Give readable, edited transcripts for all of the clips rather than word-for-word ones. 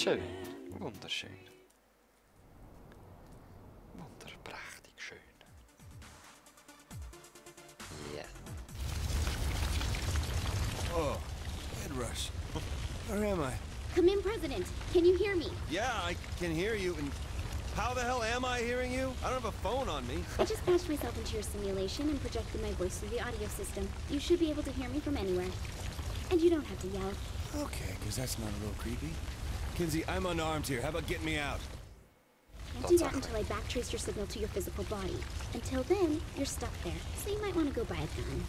Schön. Wunderschön. Wunderprächtig schön. Yeah. Oh, head rush. Where am I? Come in, President. Can you hear me? Yeah, I can hear you. And how the hell am I hearing you? I don't have a phone on me. I just patched myself into your simulation and projected my voice through the audio system. You should be able to hear me from anywhere. And you don't have to yell. Okay, because that's not a little creepy. Kinsey, I'm unarmed here. How about getting me out? Can't do that until I backtrace your signal to your physical body. Until then, you're stuck there. So you might want to go buy a gun.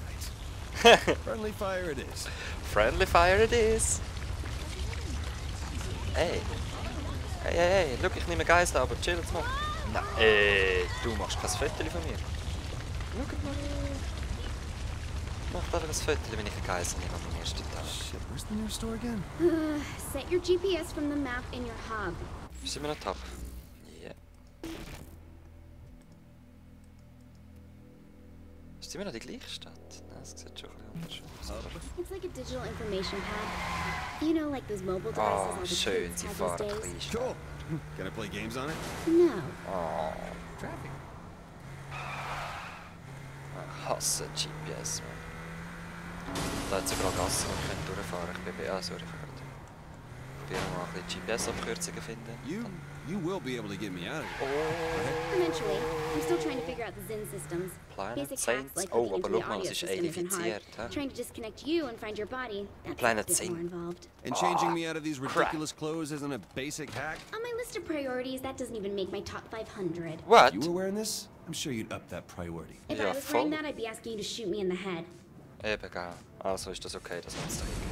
Right. Friendly fire it is. Friendly fire it is. Hey. Hey, hey, hey. Look, ich nehme Geist, aber chill jetzt mal. Nein, du machst kein Foto von mir. Schau mal. Mach doch ein Foto, wenn ich einen Geist nehme am ersten Tag. Shit, where's the nearest store again? Set your GPS from the map in your hub. Sind wir noch top? Yeah. Ist immer noch die gleiche Stadt? Nein, es sieht schon ein bisschen anders aus. It's like a digital information pad. You know, like those mobile devices all the schön, kids sie have fahren these ein days? bisschen. Cool. Can I play games on it? No. Oh, Traffic. ich hasse GPS, man. Da hat es überall Gassen, wo ich durchfahren kann. Ich bin sorry, ich probiere mal ein bisschen GPS-Abkürzungen finden. You will be able to get me out of here. Oh. Eventually. I'm still trying to figure out the Zin systems. Planet Basic Saints. hacks like Oh, hooking aber into the schau mal, audio es ist system isn't hard. alifiziert. Hä? Trying to disconnect you and find your body, that's Planet a bit more Saint. involved. And changing me out of these crap. ridiculous clothes isn't a basic hack? On my list of priorities, that doesn't even make my top 500. What? You were wearing this? I'm sure you'd up that priority. If Ja, I was wearing voll. that, I'd be asking you to shoot me in the head. Eben, gell. Also ist das okay, dass wir uns da hingehen.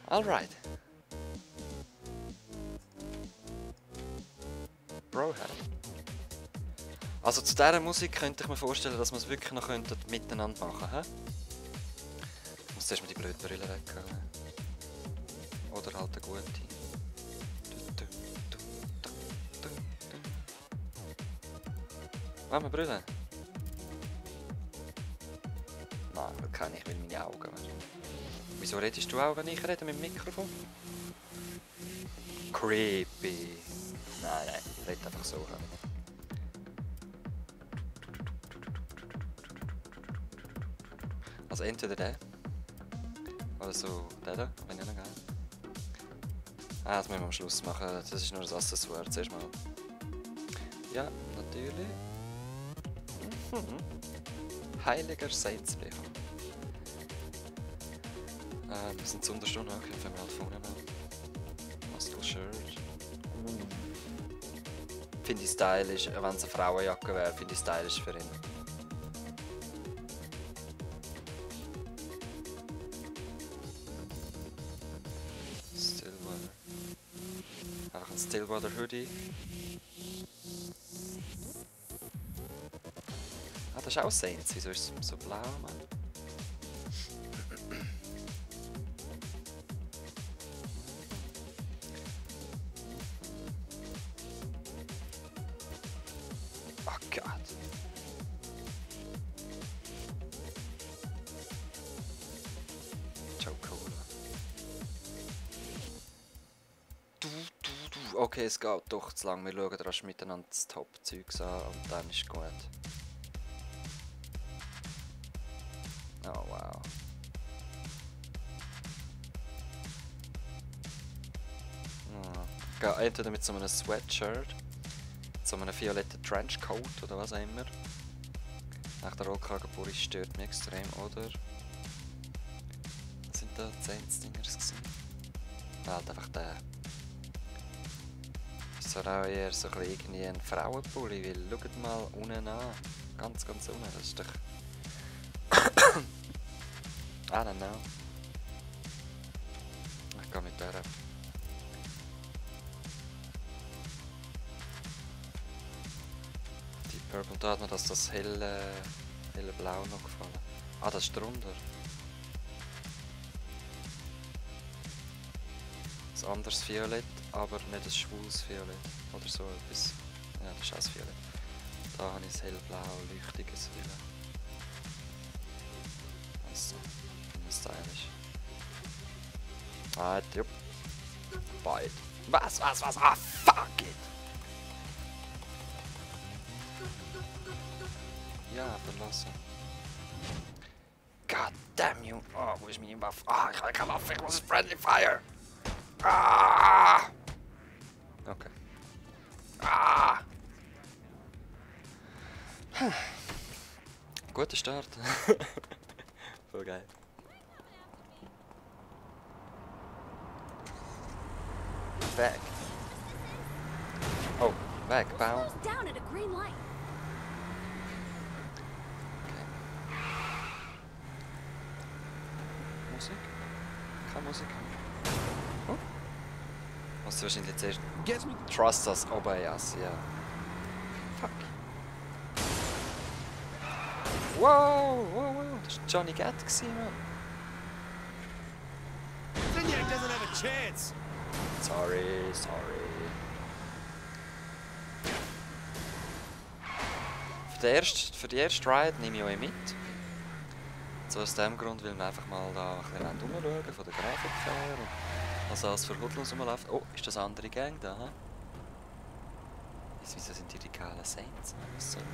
Alright. Bro, hä? Also zu dieser Musik könnte ich mir vorstellen, dass wir es wirklich noch miteinander machen könnten. Ich muss zuerst mal die blöde Brille weg. Oder halt eine gute. Wollen wir Brille? Nein, das kann ich, will meine Augen. Wieso redest du auch, wenn ich rede mit dem Mikrofon? Creepy. Nein, nein, red einfach so. Also entweder der. Oder so der da, wenn ich noch geil. Ah, das müssen wir am Schluss machen. Das ist nur ein Accessoire. Zuerst mal. Ja, natürlich. Heiliger Seinsbrief. Wir sind zu Unterstunde, okay, fangen wir halt vorne an. Muscle Shirt. Finde ich stylisch, wenn es eine Frauenjacke wäre, finde ich stylisch für ihn. Stillwater. Einfach ein Stillwater Hoodie. Ah, das ist auch Saints. Wieso ist es so blau, Mann? Oh Gott. Joe Cola. Okay, es geht doch zu lang. Wir schauen rasch miteinander das Top-Zeugs an und dann ist gut. Oh wow. Ja, entweder mit so einem Sweatshirt, so einem violetten Trenchcoat oder was auch immer. Nach der Rollkragenpulli stört mich extrem, oder? Was sind da 10 Dingers gewesen? Halt einfach der. Ist so auch eher so irgendwie ein Frauenpulli, weil schaut mal unten an. Ganz, ganz unten, das ist doch... I don't know. Ich gehe mit der. Die Purple, da hat mir das helle Blau noch gefallen. Ah, das ist drunter. Ein anderes Violett, aber nicht ein schwules Violett. Oder so etwas. Ja, das ist auch das Violett. Da habe ich das hellblau, leuchtiges Violett. Also, finde ich stylisch. Ah, jupp. it. Was? Ah, fuck it. Ja, verlassen. God damn you. Oh, wo ist meine Waffe? Ah, ich habe keine Waffe, ich muss Friendly Fire. Ah! Okay. Ah! Guter Start. Voll geil. Weg. Oh, weg, bauen. Down at a green light. Okay. Musik? Keine Musik. Oh. Was wahrscheinlich zuerst. Gets me. Trust us, obey us, ja. Fuck. Wow. Das war Johnny Gat, Mann. Zinyak doesn't have a chance. Sorry. Für die erste Ride nehme ich euch mit. So aus dem Grund, weil wir einfach mal da ein bisschen rumschauen von der Grafik her. Und was alles für Hudlos rumläuft. Oh, ist das eine andere Gang da? He? Wieso sind die radikalen Saints? Was soll das?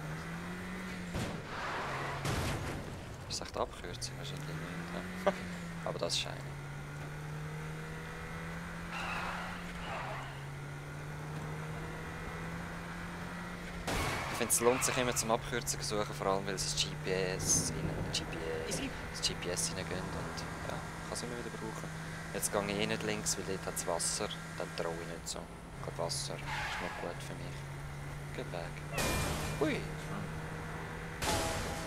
Ist das echt Abkürzung? Wahrscheinlich nicht. Ne? Aber das scheint. Ich finde, es lohnt sich immer zum Abkürzen suchen, vor allem weil es das GPS hineingeht und ja, kann es immer wieder brauchen. Jetzt gehe ich eh nicht links, weil dort hat es Wasser, dann traue ich nicht so. Ich glaube, Wasser ist noch gut für mich. Geht weg. Hui!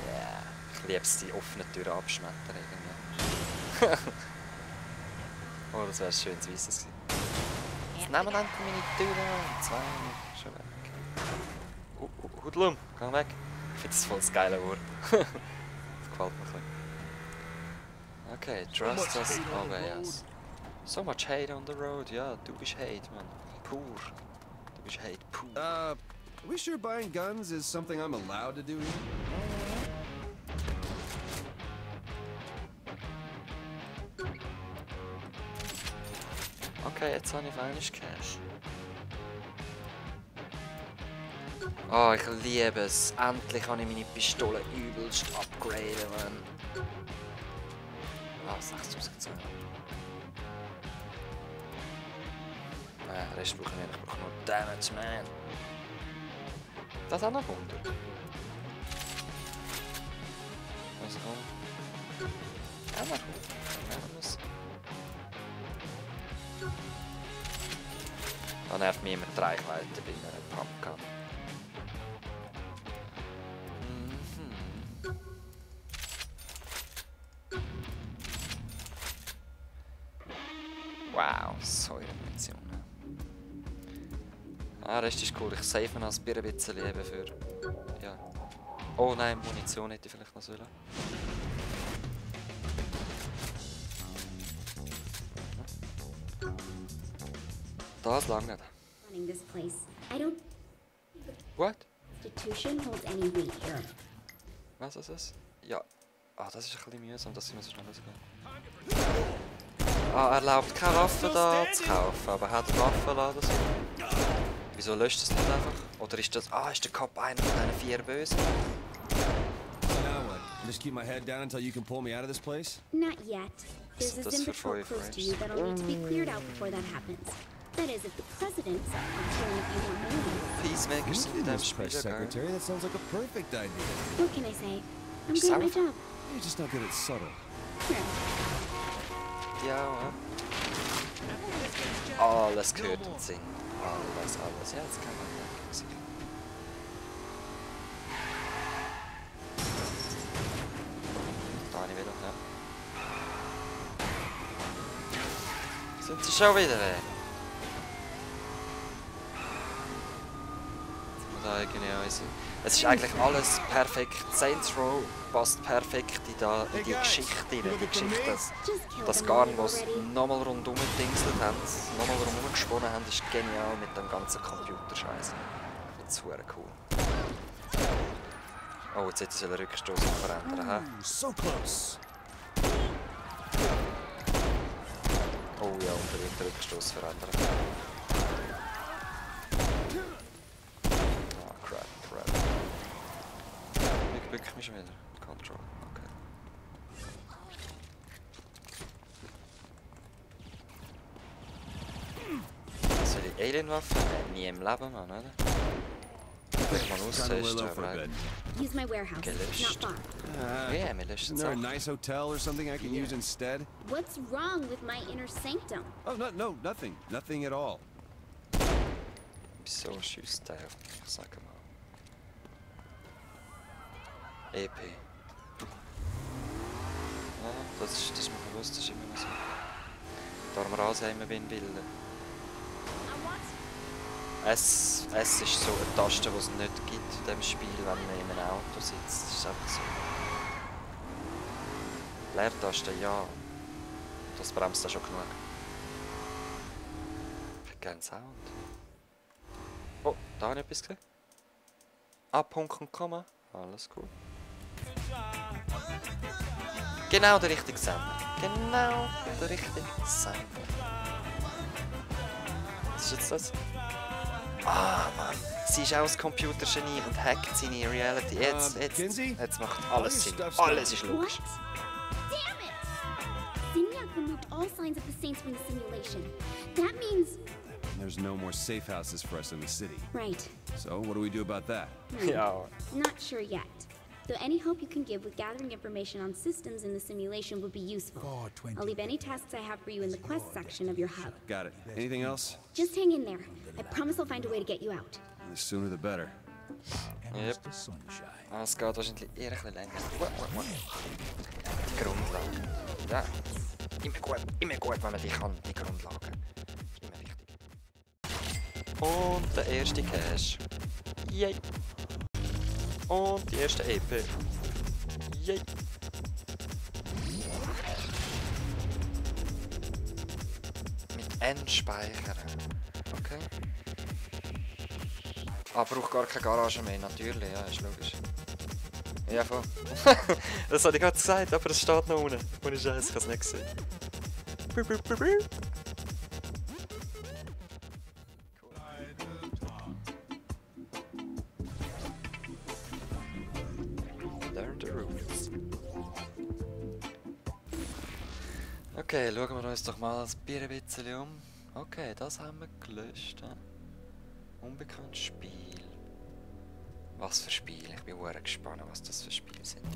Yeah. Ich liebe es, die offenen Türen abschmettern irgendwie. Oh, das wäre ein schönes Weisses gewesen. Jetzt nehmen wir endlich meine Türen. 2, schon weg. Hudlum, geh weg. Ich finde das voll das geile Wort. Das gefällt mir ein bisschen. Okay, trust us, obey us. So much hate on the road, ja, du bist Hate, man. Pur. Du bist Hate, pur. Are we sure buying guns is something I'm allowed to do here? Okay, jetzt habe ich wenig Cash. Oh, ich liebe es. Endlich kann ich meine Pistole übelst upgraden, man. Ah, 6010. Den Rest brauche ich nicht. Ich brauche nur Damage, man. Das auch noch 100. Also, auch noch 100. Da nervt mich immer die Reichweite bei einer Pumpgun. Wow, so eine Munition. Ah, das ist cool. Ich save mir als Bier ein bisschen Leben für. Ja. Oh nein, Munition hätte ich vielleicht noch sollen. Das langt nicht. Running this place. I don't What? institution holds any weight here. Was ist das? Ja. Ah, das ist ein bisschen mühsam, dass ich mir so schnell ausgehe. Ah, er erlaubt keine Waffen da zu kaufen, aber hat Waffen oder so. Wieso löscht es nicht einfach? Oder ist das. Ah, ist der Cop einer von diesen 4 Bösen? So now what? Just keep my head down until you can pull me out of this place? Not yet. There's a That's Zimba for cult close to you that'll need to be cleared out before that happens. That is, if the president's I'm killing if you don't know me. Peacemakers sind in diesem Press Spiel, gell? secretary, that sounds like a perfect idea. What can I say? I'm good at my job. You're just not good at subtle. Sure. Ja, ja. Alles gehört und singt. Alles. Ja, jetzt kann man nicht. Da habe ich wieder, ja. Sind sie schon wieder weg? Da irgendwie es ist eigentlich alles perfekt. Saints Row passt perfekt in die Geschichte rein. Die Geschichte, das Garn, was sie nochmal rundum gedingselt haben, nochmal rundum gesponnen haben, ist genial mit dem ganzen Computerscheiß. Ich finde es super cool. Oh, jetzt hätte ich den Rückstoß verändern. So close. Oh ja, und da wird der Rückstoß verändern. Ah, crap. Ich bück mich schon wieder. Control, okay. So, die Alienwaffe? Nie im Leben, Mann, oder? Ich mal austesten, aber Use my warehouse. It's not far. ja, mir löscht Isn't es there a auch. nice hotel or something I can use instead? What's wrong with my inner sanctum? Oh, no, nothing. Nothing at all. Wieso schießt der auf mich? Sag mal. EP. Ja, das ist mir bewusst, das ist immer noch so. Darum rase ich immer wie ein Wilder. S ist so eine Taste, die es nicht gibt in diesem Spiel, wenn man in einem Auto sitzt. Das ist einfach so. Leertaste, ja. Das bremst da schon genug. Ich hätte gerne Sound. Oh, da habe ich etwas gesehen. Ah, Punkt und Komma. Alles gut. Genau der richtige Sender. Genau der richtige Sender. Was ist jetzt das? Ah, Mann. Sie ist auch ein Computergenie und hackt seine Reality. Jetzt macht alles Sinn. Alles ist logisch. Damn it! Signac removed all signs of the Saints from the simulation. That means... There's no more safe houses for us in the city. Right. So, what do we do about that? Ja. Not sure yet. Though any hope you can give with gathering information on systems in the simulation would be useful. I'll leave any tasks I have for you in the quest section of your hub. Got it. Anything else? Just hang in there. I promise I'll find a way to get you out. The sooner the better. Yep. Ah, es geht wahrscheinlich eher ein bisschen länger. Die Grundlagen. Ja. Immer gut, wenn man die kann, die Grundlagen. Ist immer wichtig. Und der erste Cache. Yay. Und die erste EP. Yay. Mit N speichern. Okay. Ah, braucht gar keine Garage mehr, natürlich, ja, ist logisch. Ja, voll. Das hatte ich gerade gesagt, aber es steht noch unten. Ohne Scheiß, ich habe es nicht gesehen. Learn the rules. Okay, schauen wir uns doch mal das Bier ein bisschen um. Okay, das haben wir gelöscht. Unbekanntes Spiel. Was für Spiel? Ich bin sehr gespannt, was das für Spiele sind.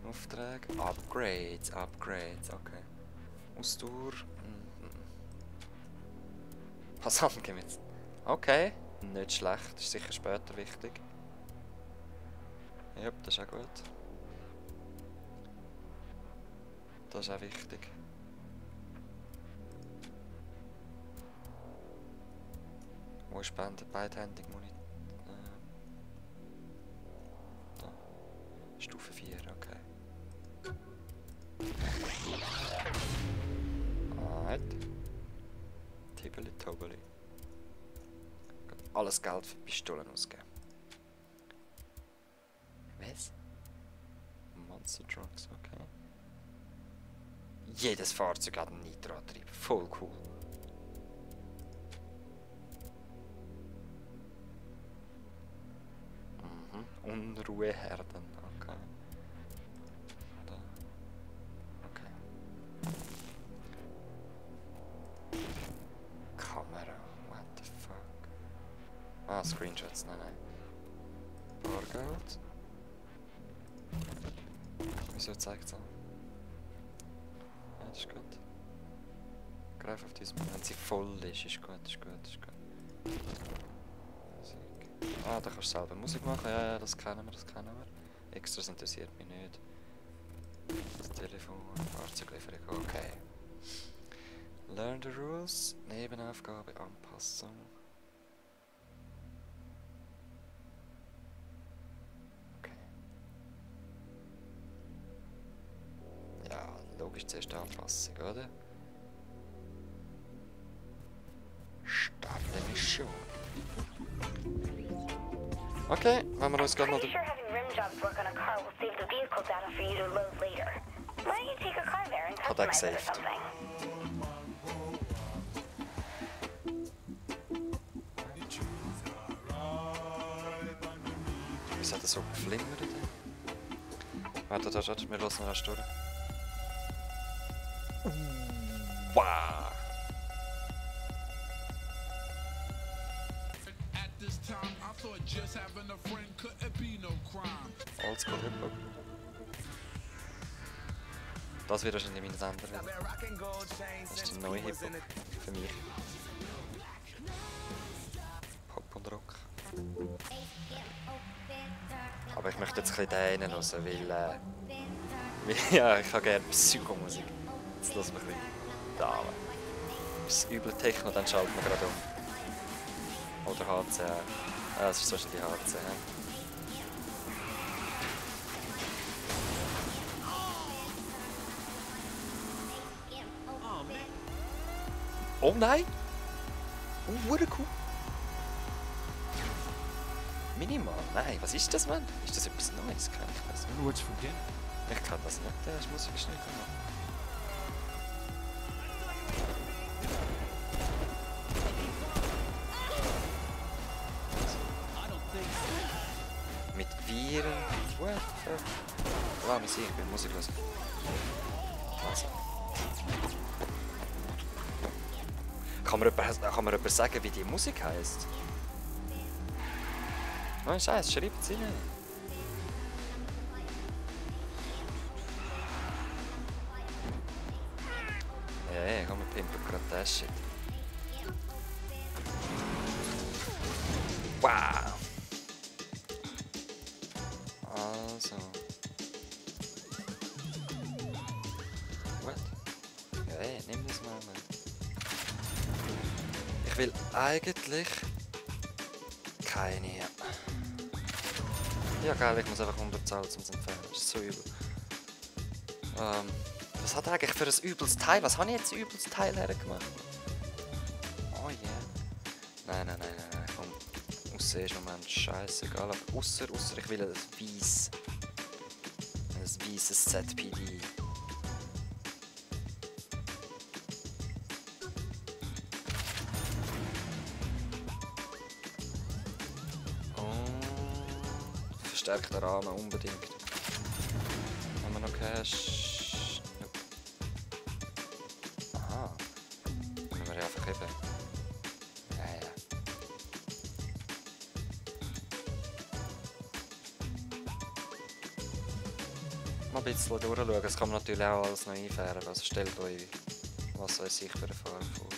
Aufträge. Upgrades, okay. Ausdauer. Was haben wir jetzt? Okay, nicht schlecht, ist sicher später wichtig. Ja, das ist auch gut. Das ist auch wichtig. Wo ist beidhändig Munition? Da. Stufe 4, okay. Alright. Tibbeli Tobeli. Alles Geld für Pistolen ausgeben. Was? Monster Trucks, okay. Jedes Fahrzeug hat einen Nitroantrieb. Voll cool. Unruheherden, okay. Da. Okay. Kamera, what the fuck? Ah, Screenshots, nein. Bargeld. Wieso zeigt es an? Ja, das ist gut. Greif auf diesen, wenn sie voll ist gut, ist gut. Ah, da kannst du selber Musik machen, ja, das kennen wir. Extras interessiert mich nicht. Das Telefon, Fahrzeuglieferung, okay. Learn the rules, Nebenaufgabe, Anpassung. Okay. Ja, logisch zuerst die Anpassung, oder? Starte Mission. Okay, wenn wir uns gerade noch... Hat er gesaved. Was hat er so geflimmert? Warte, wir lassen ihn erst durch. Wow! Oldschool Hip-Hop. Das wird wahrscheinlich mein Sender werden. Das ist der neue Hip-Hop für mich. Pop und Rock. Aber ich möchte jetzt ein bisschen den hören, weil ja, ich habe gerne Psychomusik. Jetzt lassen wir ein bisschen da. Ist es übel Techno, dann schalten wir gerade um. Oder HC. Ah, es ist wahrscheinlich HC. Oh nein! Oh, wurde cool! Minimal? Nein, was ist das, Mann? Ist das etwas Neues? Kann ich das nicht? Ich kann das nicht, das muss ich schnell machen. Mit Viren? What the fuck? Lass mich sehen, ich will Musik hören. Also. Kann mir jemand sagen, wie die Musik heisst? Oh, Scheiße, schreibt sie nicht. Ja, komm, wir pimpen gerade das Shit. Wow! Also. What? Ja, nimm das mal. Ich will eigentlich keine. Ja, geil, ich muss einfach 100 zahlen, um es zu empfehlen. Das ist so übel. Was hat er eigentlich für ein übles Teil? Was habe ich jetzt übles Teil hergemacht? Oh yeah. Nein, komm. Aussehen ist im Moment scheißegal. Ausser ich will ein weißes ZPD. Verstärkter Rahmen unbedingt. Haben wir noch Cash? Nope. Aha. Dann müssen wir einfach eben. Ja. Mal ein bisschen durchschauen. Es kann man natürlich auch alles noch einfärben. Also stellt euch, was weiß ich, für eine Farbe vor.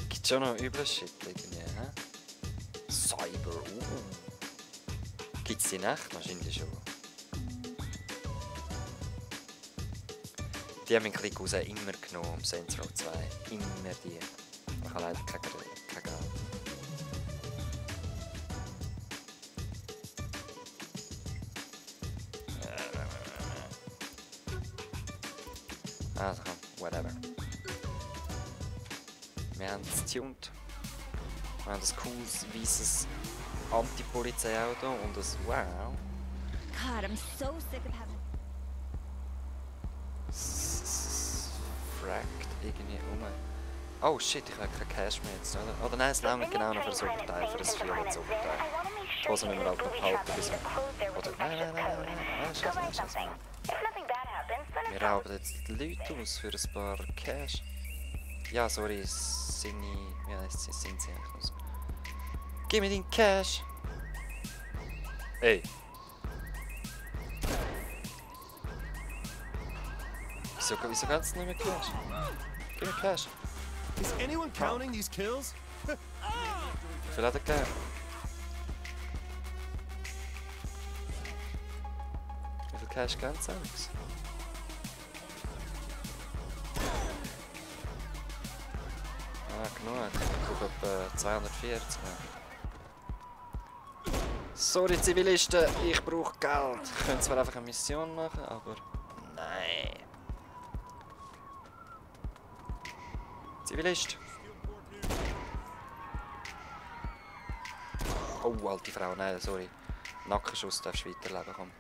Gibt schon noch üble Shit irgendwie, hä? Cyber, Gibt's die Nacht? Wahrscheinlich schon. Die haben meinen Klick raus immer genommen, um Saints Row 2. Immer die. Ich habe leider kein Geld. Also komm, whatever. Wir haben es tuned. Wir haben ein cooles, weißes Anti-Polizei-Auto und ein Wow. God, I'm so sick of having. Fragt irgendwie um. Oh shit, ich habe kein Cash mehr jetzt, oder? Oder nein, es langt genau noch für das Oberteil, für das violettes Oberteil. Die Hose müssen wir halt noch behalten bis wir... Oder nein, scheiße. Wir rauben jetzt die Leute aus für ein paar Cash. Ja, sorry, wie heisst sie? Sind sie eigentlich aus? Gib mir den Cash! Ey! Wieso kannst du nicht mehr Cash? Gib mir Cash! Is anyone counting these kills? Wie viel hat er gegeben? Wie viel Cash geben sie uns? Genug. Ich habe etwa 240 mehr. Sorry Zivilisten, ich brauche Geld. Ich könnte zwar einfach eine Mission machen, aber nein. Zivilist. Oh, alte Frau, nein, sorry. Nackenschuss darfst du weiterleben, komm.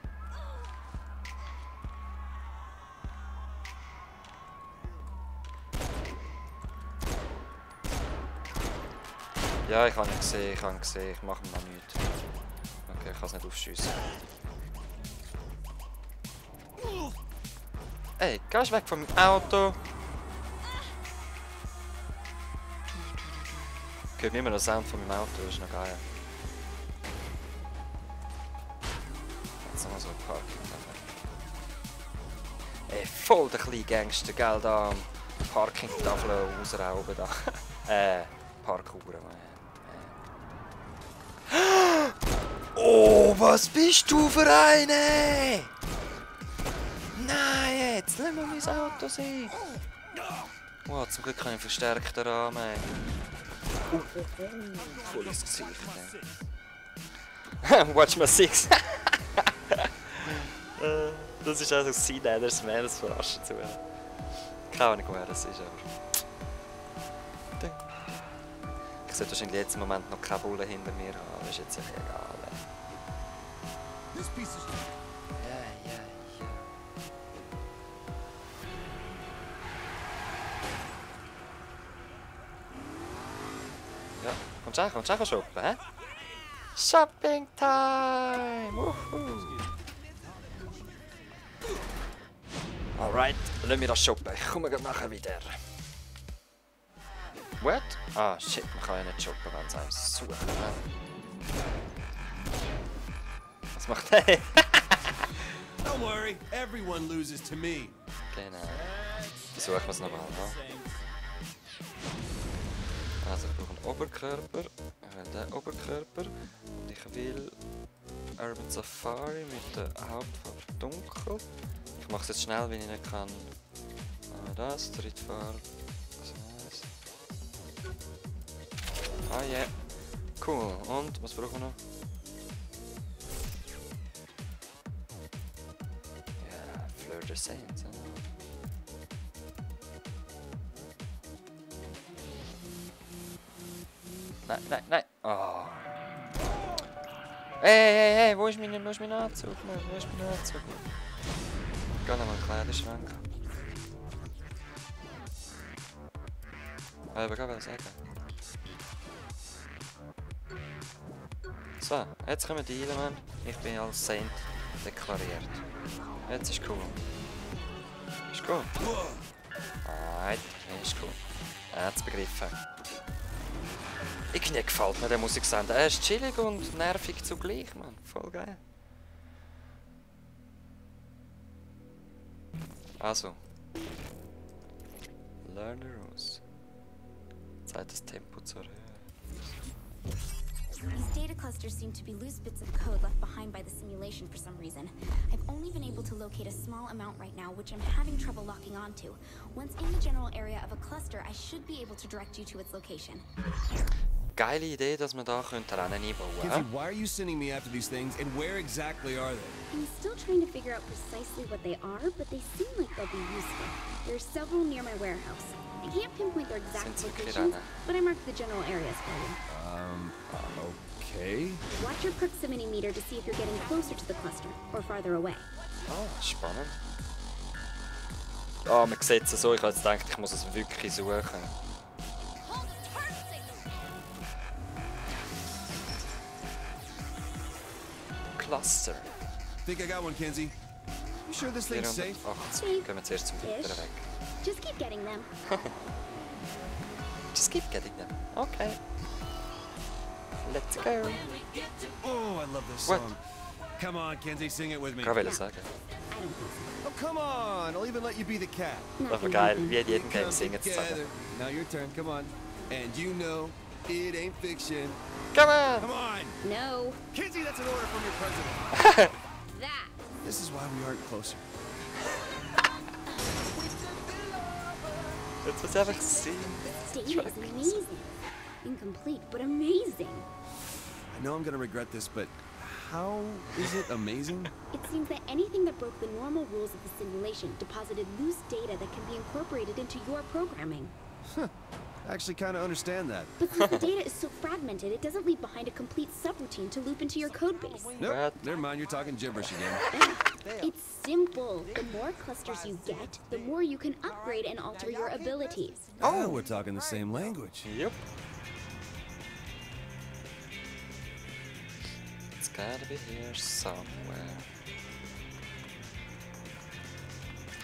Ja, ich habe ihn gesehen, ich mache ihm noch nichts. Okay, ich kann es nicht aufschiessen. Ey, gehst weg von meinem Auto! Ich höre immer noch Sound von meinem Auto, das ist noch geil. Jetzt haben wir so ein Parking. Ey, voll der kleine Gangster, gell, da am Parking-Tafel rausrauben da. Parkour, man. Oh, was bist du für eine? Nein, jetzt lass mal mein Auto sehen. Wow, zum Glück habe ich einen verstärkten Rahmen. Volles Gesicht. Watch my six. Das ist also sein, das Mädels verarschen zu. Keine Ahnung, wer das ist, aber. Ich sollte wahrscheinlich jetzt im Moment noch keine Bullen hinter mir haben, das ist jetzt echt egal. Ja, kommst du auch shoppen, hä? Shopping time! Wuhu! Alright, lassen wir das shoppen. Ich komme gleich nachher wieder. What? Ah, shit, man kann ja nicht shoppen, wenn es einem suchen. Was macht der? Don't worry, everyone loses to me. Genau. Versuchen wir es nochmal, ne? Also ich brauche einen Oberkörper. Ich will den Oberkörper. Und ich will Urban Safari mit der Hauptfarbe dunkel. Ich mache es jetzt schnell, wenn ich nicht kann. Das, Drittfarbe. Ah ja, yeah. Cool. Und was brauchen wir noch? Ja, Fleur de Saints. Nein. Oh. Hey, wo ist mein Anzug? Wo ist mein Anzug? Ich gehe noch mal in den Kleiderschrank. Ich wollte gerade sagen. So, jetzt können wir dealen, Mann. Ich bin als Saint deklariert. Jetzt ist cool. Ist cool. Alright, ist cool. Er hat's begriffen. Irgendwie gefällt mir der Musiksender. Er ist chillig und nervig zugleich, Mann. Voll geil. Also. Learn the rules. Zeit das Tempo zu erhöhen. These data clusters seem to be loose bits of code left behind by the simulation for some reason. I've only been able to locate a small amount right now, which I'm having trouble locking onto. Once in the general area of a cluster, I should be able to direct you to its location. Geile Idee, dass man da Rennen einbauen Kinsey, könnte. why are you sending me after these things, and where exactly are they? I'm still trying to figure out precisely what they are, but they seem like they'll be useful. There are several near my warehouse. I can't pinpoint their exact locations, but I marked the general areas for you. Okay. Watch your proximity meter to see if you're getting closer to the cluster or farther away. Ah, spannend. Ah, man sieht es so. Ich habe jetzt gedacht, ich muss es wirklich suchen. Cluster. Think I got one, Kinsey. You sure this thing's safe? 480. Gehen wir zuerst zum weiteren weg. Just keep getting them. Just keep getting them. Okay. Let's go. Oh, I love this What? song. Come on, Kinsey, sing it with me. Ich wollte sagen. I don't think so. Oh, come on. I'll even let you be the cat. Das war geil, wie in jedem Game Come singen zu together. sagen. Now your turn, come on. And you know, it ain't fiction. Come on! Come on! No. Kinsey, that's an order from your president. That. This is why we aren't closer. Jetzt muss ich einfach sehen. Data is amazing. Incomplete, but amazing. I know I'm gonna regret this, but how is it amazing? It seems that anything that broke the normal rules of the simulation deposited loose data that can be incorporated into your programming. actually kind of understand that. But since the data is so fragmented, it doesn't leave behind a complete subroutine to loop into your code base. Nope, What? never mind, you're talking gibberish again. It's simple. The more clusters you get, the more you can upgrade and alter your abilities. Oh, we're talking the same language. Yep. It's gotta be here somewhere.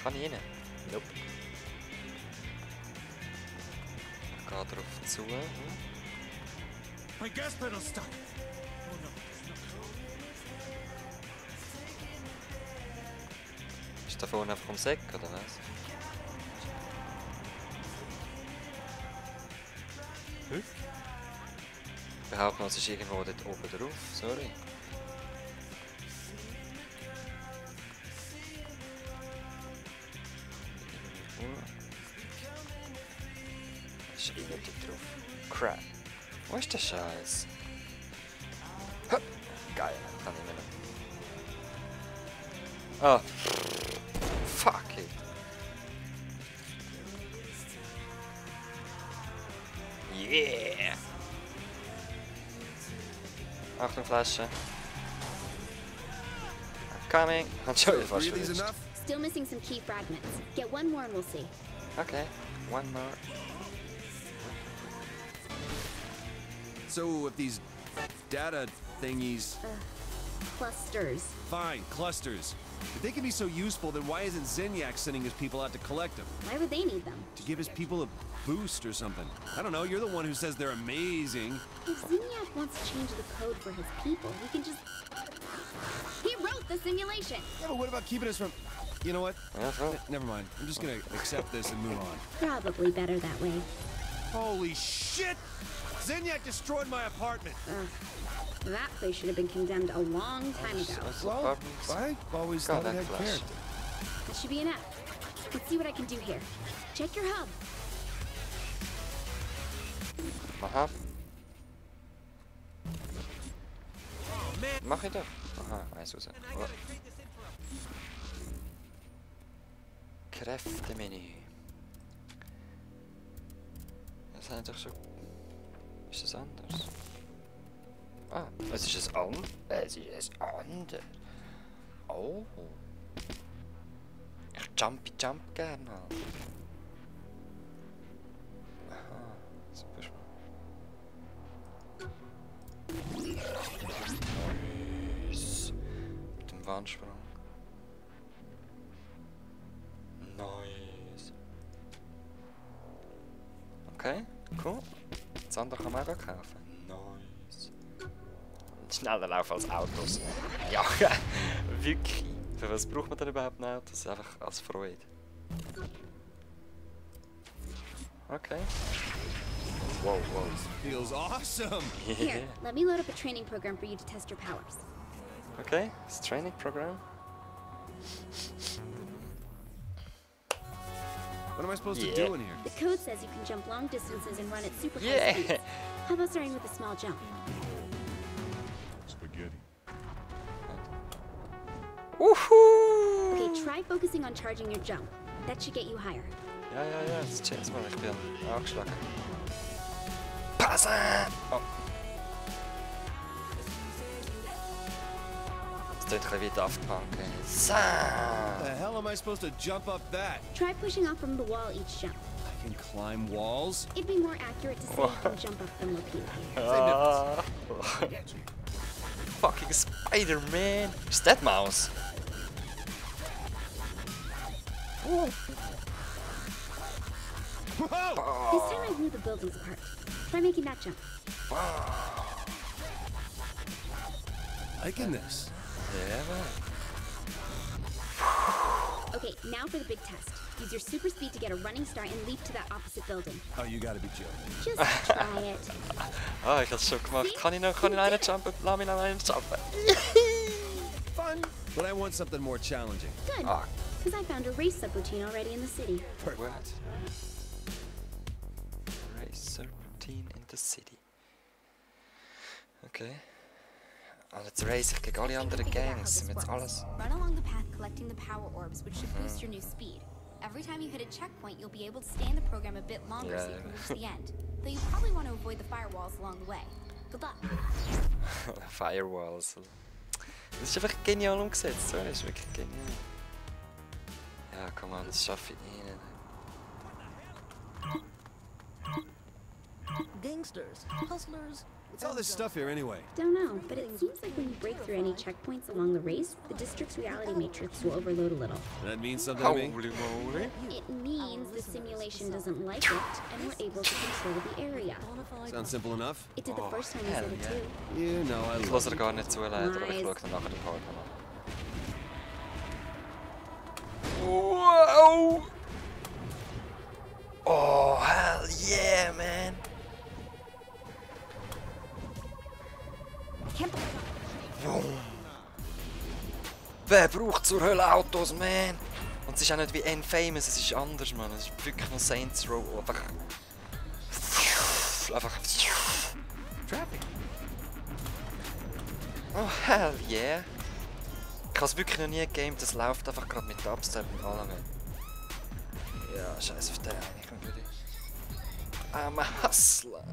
Kann ich rein? Nope. Ich gehe drauf zu. My gas pedal's stuck. Ist da vorne einfach ums Eck, oder was? Hm? Ich behaupte, es ist irgendwo dort oben drauf, sorry. Ist immer dort drauf. Crap. Wo ist der Scheiß? Ha! Geil, kann ich nicht mehr. Ah! Fuck it! Yeah! Achtung, Flasche. I'm coming. I'm sure you're Three of these fast. enough? Still missing some key fragments. Get one more and we'll see. Okay, one more. So if these data thingies... Clusters. Fine, clusters. If they can be so useful, then why isn't Zinyak sending his people out to collect them? Why would they need them? To give his people a boost or something. I don't know, you're the one who says they're amazing. If Zinyak wants to change the code for his people, he can just... He wrote the simulation! Yeah, but what about keeping us from... You know what? Uh-huh. Never mind. I'm just gonna accept this and move on. Probably better that way. Holy shit! Zinyak destroyed my apartment! That place should have been condemned a long time ago. Well, I always God, thought it that had flash. character. It should be enough. Let's see what I can do here. Check your hub. Aha. Mach ich doch. Aha, weiss raus. Oh. Kräftemenü. Das habe ich doch schon... Ist das anders? Ah, es ist ein Es ist ein anders. Oh. Ich jump gerne. Aha, super spannend. Nice. Mit dem Wandsprung. Nice. Okay, cool. Das andere kann man auch kaufen. Nice. Schneller laufen als Autos. Ja, wirklich. Für was braucht man denn überhaupt ein Auto? Das ist einfach als Freude. Okay. Wow, wow. Feels awesome! Here, let me load up a training program for you to test your powers. Okay, it's training program. What am I supposed to Yeah. do in here? The code says you can jump long distances and run at super high Yeah. speeds. How about starting with a small jump? Spaghetti. Woohoo! Okay, try focusing on charging your jump. That should get you higher. Ja, jetzt check's mal, ich bin angeschlagen. Passen! Oh. Das klingt ein bisschen wie Daft Punk, ey. So. How the hell am I supposed to jump up that? Try pushing off from the wall each jump. I can climb walls? It'd be more accurate to say you can jump up them repeatedly. Ah. Fucking Spider-Man! Is that mouse? Whoa! This time I blew the buildings apart. Try making that jump. Liking this. Yeah, man. Okay, now for the big test. Use your super speed to get a running start and leap to that opposite building. Oh, you gotta be joking. Just try it. Ah, ich hab's schon gemacht. Kann ich noch einen jumpen? Lass mich noch einen jumpen. Fun! But I want something more challenging. Good, Ah, because I found a race subroutine already in the city. what? Racer routine in the city. Okay. Und jetzt race ich gegen alle anderen Figure out how Gangs. this Jetzt works. alles. Run along the path collecting the power orbs, which should boost your new speed. Every time you hit a checkpoint, you'll be able to stay in the program a bit longer so you can reach the end. Though you probably want to avoid the firewalls along the way. Good luck. Firewalls. Das ist einfach genial umgesetzt, so. Das ist wirklich genial. Ja, komm on, das schaffe ich nicht. Gangsters, hustlers. What's all this stuff here anyway? Don't know, but it seems like when you break through any checkpoints along the race, the district's reality matrix will overload a little. That means something to me? Holy moly. It means the simulation doesn't like it, and we're able to control the area. Sounds simple enough? It did the first time we said it too. You know I Ich love lasse gar nicht zu, leider, aber ich schaue dann nachher den Part an. Wow! Oh, hell yeah, man! Wer braucht zur Hölle Autos, man? Und es ist auch nicht wie Infamous, es ist anders, man. Es ist wirklich noch Saints Row. Einfach. Traffic. Oh, hell yeah! Ich habe es wirklich noch nie gegamed, das läuft einfach gerade mit Dubstep und allem. Ja, scheiß auf den eigentlich. I'm a hustler.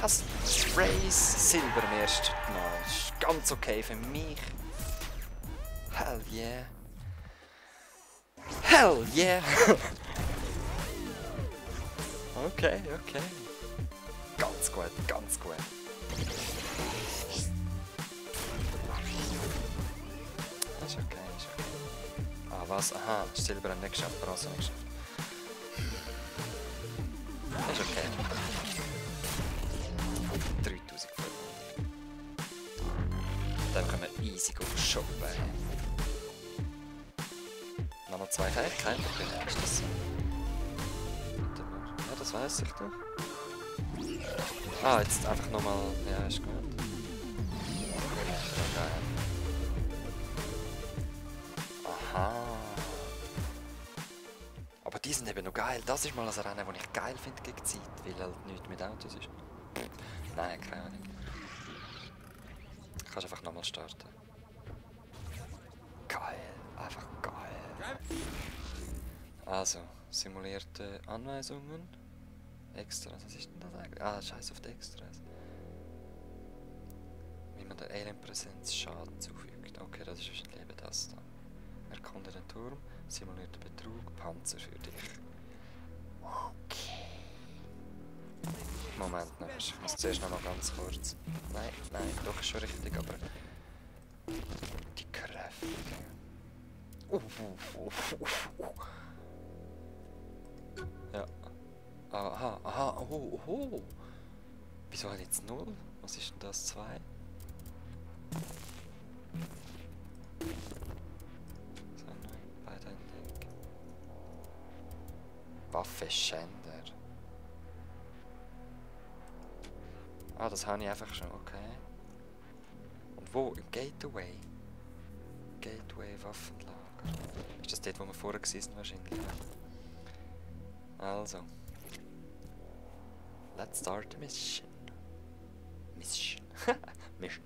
Hustler Race. Silber im ersten Mal. Ist ganz okay für mich. Hell yeah. Hell yeah. Okay, okay. Ganz gut, ganz gut. Das ist okay, das ist okay. Ah, was? Aha, Silber haben nicht geschafft, Bronze nicht geschafft. Das ist okay. 3500. Dann können wir easy shoppen. Noch 2 Fähigkeiten, ist das so? Ja, das weiss ich doch. Ah, jetzt einfach nochmal. Ja, ist gut. Okay. Aha. Aber die sind eben noch geil. Das ist mal ein Rennen, das ich geil finde gegen Zeit, weil halt nichts mit Autos ist. Nein, keine Ahnung. Kannst einfach nochmal starten. Geil, einfach geil. Also, simulierte Anweisungen. Extras, was ist denn das eigentlich? Ah, scheiß auf die Extras. Wie man der Alienpräsenz Schaden zufügt. Okay, das ist wahrscheinlich eben das da. Erkunde den Turm, simulierte Betrug, Panzer für dich. Okay. Moment noch, ich muss zuerst noch mal ganz kurz. Nein, nein, doch ist schon richtig, aber die Kräfte. Ja. Aha, aha, oh, oh. Wieso hat jetzt 0? Was ist denn das? 2? So, nein, beidhändig. Waffenschänder. Ah, das habe ich einfach schon, okay. Und wo? Im Gateway. Gateway Waffenlager. Ist das dort, wo wir vorher waren wahrscheinlich? Also. Let's start the mission. Mission. Mission.